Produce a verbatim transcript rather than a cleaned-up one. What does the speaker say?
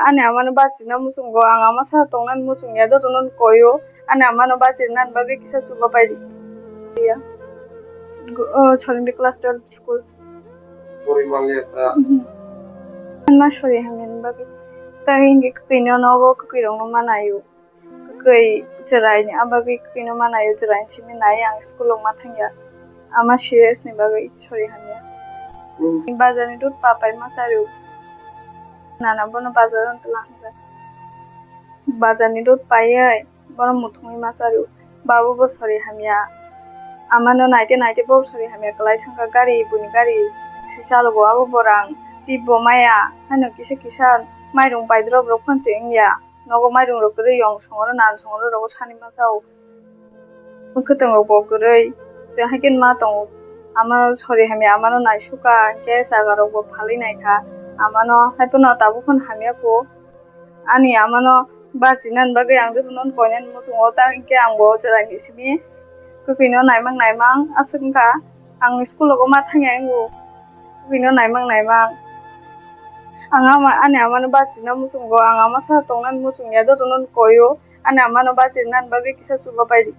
Ani amano bachirna muchungo, ang ama sa tongnani muchungya, jotono koyo. Ani amano bachirnani bagwi kisa chuba pai di. Ya. Go-, oh, sorry, the class twelve school. Sorry, Mangya, ta. Mhm. Ani ma sorry hamyani bagwi. Ta hingi kwino nogo kwirokno manayo. Kwkwi chwraini, abagwi kwino manayo chwraini simi nai ang school o ma thangya. Ama serious ni bagwi sorry hamya. Hmm. Bazar ni dud papai ma chario. Nana bono bazar o tula hwnjak. Bazar ni dud paiwi bono muthungwi ma chario. Babo bo sorry hamya. Amano naite naite bo sorry hamya kwlai thangkha gari, buni gari si chalogo abo borang tip bo maya. Haino kisa kisa mairung paidrop rok phano se wngya. Nogo mairung rok kwrwi yong songoro nan songoro rogo sani ma chao. Mwkhwtwng rok bo kwrwi se haikhe ma tongo. Ama sorry hamya amano naisuka hwnkhe chaga rok bo phalwi naikha. Amano haiphano tabuk phano hamya kho. Ani amano bachinani bagwi ang jotono koinani muchungo ta hinkhe ang bo chwraini simi kwkhwino naimang naimang aswk wngkha. Ang school rogo ma thangya wngo. Bini naimang naimang. Ang ama, ani amano bachirna muchungo, ang ama sa tongnani muchungya, jotono koyo. Ani amano bachirnani bagwi kisa chuba pai di.